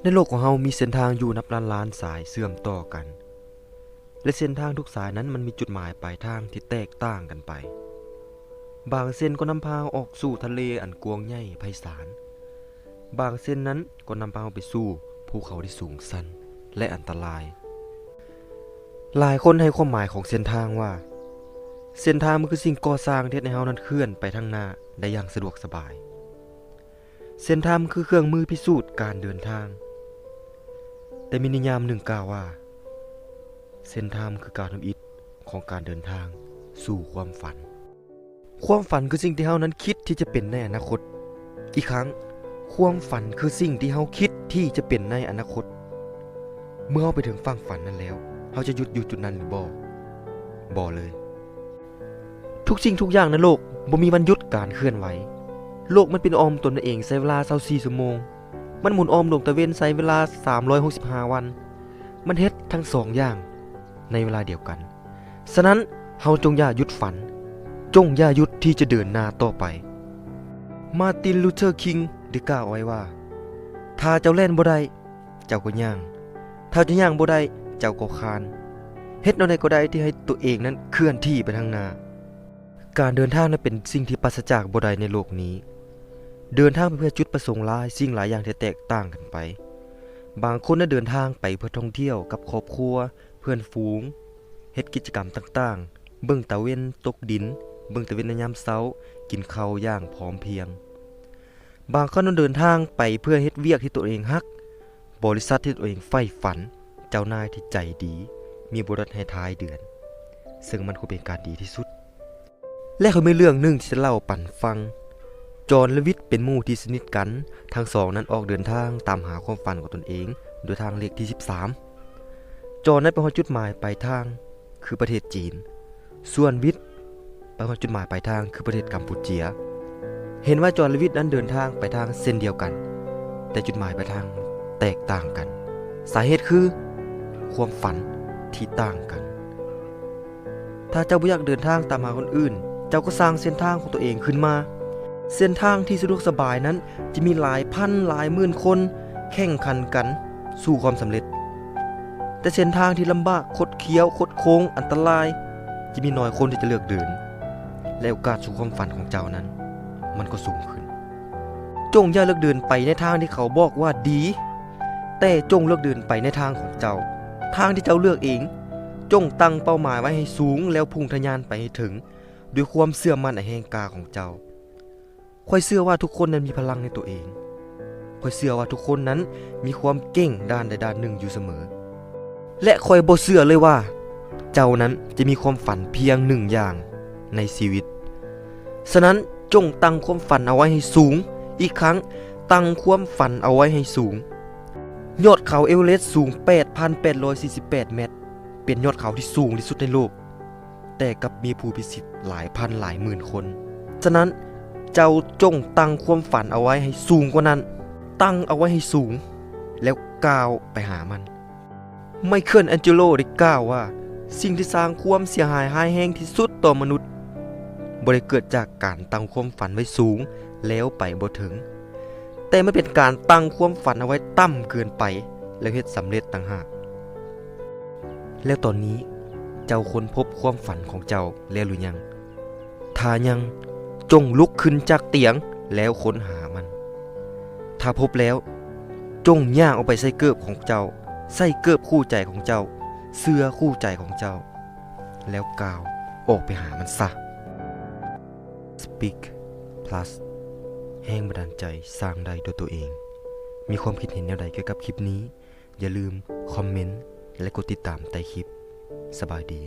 ໃນໂລກຂອງເຮົາມີເສັ້ນທາງຢູ່ນັບລ້ານລ້ານສາຍເຊື່ອມຕໍ່ກັນ ແລະ ເສັ້ນທາງທຸກສາຍນັ້ນມັນມີຈຸດໝາຍປາຍທາງທີ່ແຕກຕ່າງກັນໄປ. ບາງເສັ້ນກໍນຳພາເຮົາອອກສູ່ທະເລອັນກວ້າງໃຫຍ່ໄພສານ, ບາງເສັ້ນນັ້ນກໍນຳພາເຮົາໄປສູ່ພູເຂົາທີ່ສູງຊັນ ແລະ ອັນຕະລາຍ. ຫຼາຍຄົນໃຫ້ຄວາມໝາຍຂອງເສັ້ນທາງວ່າ ເສັ້ນທາງມັນຄືສິ່ງກໍ່ສ້າງທີ່ເຮັດໃຫ້ເຮົານັ້ນເຄື່ອນໄປທາງໜ້າໄດ້ຢ່າງສະດວກສະບາຍ. ເສັ້ນທາງຄືເຄື່ອງມືພິສູດການເດີນທາງ. ແຕ່ມີນິຍາມໜຶ່ງກ່າວວ່າ ເສັ້ນທາງຄືການທຳອິດຂອງການເດີນທາງສູ່ຄວາມຝັນ. ຄວາມຝັນຄືສິ່ງທີ່ເຮົານັ້ນຄິດທີ່ຈະເປັນໃນອະນາຄົດ. ອີກຄັ້ງ, ຄວາມຝັນຄືສິ່ງທີ່ເຮົາຄິດທີ່ຈະເປັນໃນອະນາຄົດ. ເມື່ອເຮົາໄປເຖິງຝັ່ງຝັນນັ້ນແລ້ວ, ເຮົາຈະຢຸດຢູ່ຈຸດນັ້ນຫຼືບໍ່? ບໍ່ເລີຍ. ທຸກສິ່ງທຸກຢ່າງໃນໂລກບໍ່ມີວັນຢຸດການເຄື່ອນໄຫວ. ໂລກມັນປິ່ນອ້ອມຕົນເອງໃຊ້ເວລາຊາວສີ່ຊົ່ວໂມງ. ມັນໝູນອ້ອມດວງຕາເວັນໃຊ້ເວລາສາມຮ້ອຍຫົກສິບຫ້າວັນ. ມັນເຮັດທັງສອງຢ່າງໃນເວລາດຽວກັນ. ສະນັ້ນ, ເຮົາຈົ່ງຢ່າຢຸດຝັນ, ຈົ່ງຢ່າຢຸດທີ່ຈະເດີນໜ້າຕໍ່ໄປ. ມາຕິນ ລູເທີ ຄິງ ໄດ້ກ່າວໄວ້ວ່າ, ຖ້າເຈົ້າແລ່ນບໍ່ໄດ້, ເຈົ້າກໍຍ່າງ. ຖ້າເຈົ້າຍ່າງບໍ່ໄດ້, ເຈົ້າກໍຄານ. ເຮັດແນວໃດກໍໄດ້ທີ່ໃຫ້ຕົວເອງນັ້ນເຄື່ອນທີ່ໄປທາງໜ້າ. ການເດີນທາງນັ້ນເປັນສິ່ງທີ່ປາສະຈາກບໍ່ໄດ້ໃນໂລກນີ້. ເດີນທາງໄປເພື່ອຈຸດປະສົງຫຼາຍສິ່ງຫຼາຍຢ່າງທີ່ແຕກຕ່າງກັນໄປ. ບາງຄົນນັ້ນເດີນທາງໄປເພື່ອທ່ອງທ່ຽວກັບຄອບຄົວ, ເພື່ອນຝູງ, ເຮັດກິດຈະກຳຕ່າງໆ, ເບິ່ງຕາເວັນຕົກດິນ, ເບິ່ງຕາເວັນໃນຍາມເຊົ້າ, ກິນເຂົ້າຢ່າງພ້ອມພຽງ. ບາງຄົນນັ້ນເດີນທາງໄປເພື່ອເຮັດວຽກທີ່ຕົວເອງຮັກ, ບໍລິສັດທີ່ຕົວເອງໃຝ່ຝັນ, ເຈົ້ານາຍທີ່ໃຈດີ, ມີໂບນັດໃຫ້ທ້າຍເດືອນ, ເຊິ່ງມັນກໍເປັນການດີທີ່ສຸດ. ແລະ ຂ້ອຍມີເລື່ອງໜຶ່ງທີ່ຈະເລົ່າປັນຟັງ. ຈອນ ແລະ ວິດ ເປັນໝູ່ທີ່ສະໜິດກັນ. ທັງສອງນັ້ນອອກເດີນທາງຕາມຫາຄວາມຝັນຂອງຕົນເອງ ໂດຍທາງເລກທີສິບສາມ. ຈອນນັ້ນໄປຮອດຈຸດໝາຍປາຍທາງຄືປະເທດຈີນ. ສ່ວນ ວິດ ໄປຮອດຈຸດໝາຍປາຍທາງຄືປະເທດກຳປູເຈຍ. ເຫັນວ່າຈອນ ແລະ ວິດ ນັ້ນເດີນທາງໄປທາງເສັ້ນດຽວກັນ, ແຕ່ຈຸດໝາຍປາຍທາງແຕກຕ່າງກັນ. ສາເຫດຄືຄວາມຝັນທີ່ຕ່າງກັນ. ຖ້າເຈົ້າບໍ່ຢາກເດີນທາງຕາມຫາຄົນອື່ນ, ເຈົ້າກໍສ້າງເສັ້ນທາງຂອງຕົວເອງຂຶ້ນມາ. ເສັ້ນທາງທີ່ສະດວກສະບາຍນັ້ນຈະມີຫຼາຍພັນຫຼາຍໝື່ນຄົນແຂ່ງຂັນກັນສູ່ຄວາມສຳເລັດ. ແຕ່ເສັ້ນທາງທີ່ລຳບາກ, ຄົດຄ້ຽວ, ຄົດໂຄ້ງ, ອັນຕະລາຍ, ຈະມີໜ້ອຍຄົນທີ່ຈະເລືອກເດີນ, ແລະ ໂອກາດສູ່ຄວາມຝັນຂອງເຈົ້ານັ້ນ ມັນກໍສູງຂຶ້ນ. ຈົ່ງຢ່າເລືອກເດີນໄປໃນທາງທີ່ເຂົາບອກວ່າດີ, ແຕ່ຈົ່ງເລືອກເດີນໄປໃນທາງຂອງເຈົ້າ, ທາງທີ່ເຈົ້າເລືອກເອງ. ຈົ່ງຕັ້ງເປົ້າໝາຍໄວ້ໃຫ້ສູງ ແລ້ວພຸ່ງທະຍານໄປໃຫ້ເຖິງ ດ້ວຍຄວາມເຊື່ອໝັ້ນອັນແຮງກ້າຂອງເຈົ້າ. ຂ້ອຍເຊື່ອວ່າທຸກຄົນນັ້ນມີພະລັງໃນຕົວເອງ. ຂ້ອຍເຊື່ອວ່າທຸກຄົນນັ້ນມີຄວາມເກັ່ງດ້ານໃດດ້ານໜຶ່ງຢູ່ສະເໝີ. ແລະ ຂ້ອຍບໍ່ເຊື່ອເລີຍວ່າເຈົ້ານັ້ນຈະມີຄວາມຝັນພຽງໜຶ່ງຢ່າງໃນຊີວິດ. ສະນັ້ນ, ຈົ່ງຕັ້ງຄວາມຝັນເອົາໄວ້ໃຫ້ສູງ. ອີກຄັ້ງ, ຕັ້ງຄວາມຝັນເອົາໄວ້ໃຫ້ສູງ. ຍອດເຂົາເອເວີເຣສສູງແປດພັນແປດຮ້ອຍສີ່ສິບແປດແມັດ, ເປັນຍອດເຂົາທີ່ສູງທີ່ສຸດໃນໂລກ. ແຕ່ກັບມີຜູ້ພິຊິດຫຼາຍພັນຫຼາຍໝື່ນຄົນ. ສະນັ້ນ, ເຈົ້າຈົ່ງຕັ້ງຄວາມຝັນເອົາໄວ້ໃຫ້ສູງກວ່ານັ້ນ, ຕັ້ງເອົາໄວ້ໃຫ້ສູງ ແລ້ວກ້າວໄປຫາມັນ. ໄມເຄິນແອນເຈໂລ ໄດ້ກ່າວວ່າ, ສິ່ງທີ່ສ້າງຄວາມເສຍຫາຍຮ້າຍແຮງທີ່ສຸດຕໍ່ມະນຸດ ບໍ່ໄດ້ເກີດຈາກການຕັ້ງຄວາມຝັນໄວ້ສູງແລ້ວໄປບໍ່ເຖິງ, ແຕ່ມັນເປັນການຕັ້ງຄວາມຝັນເອົາໄວ້ຕ່ຳເກີນໄປ ແລ້ວເຮັດສຳເລັດຕ່າງຫາກ. ແລ້ວຕອນນີ້ເຈົ້າຄົ້ນພົບຄວາມຝັນຂອງເຈົ້າແລ້ວຫຼືຍັງ? ຖ້າຍັງ, ຈົ່ງລຸກຂຶ້ນຈາກຕຽງແລ້ວຄົ້ນຫາມັນ. ຖ້າພົບແລ້ວ, ຈົ່ງຍ່າງອອກໄປໃສ່ເກີບຂອງເຈົ້າ, ໃສ່ເກີບຄູ່ໃຈຂອງເຈົ້າ, ເສື້ອຄູ່ໃຈຂອງເຈົ້າ, ແລ້ວກ້າວອອກໄປຫາມັນຊະ. Speak Plus ແຮງບັນດານໃຈສ້າງໄດ້ດ້ວຍຕົວເອງ. ມີຄວາມຄິດເຫັນແນວໃດກ່ຽວກັບຄລິບນີ້? ຢ່າລືມຄອມເມັນ ແລະ ກົດຕິດຕາມໃຕ້ຄລິບ. ສະບາຍດີ.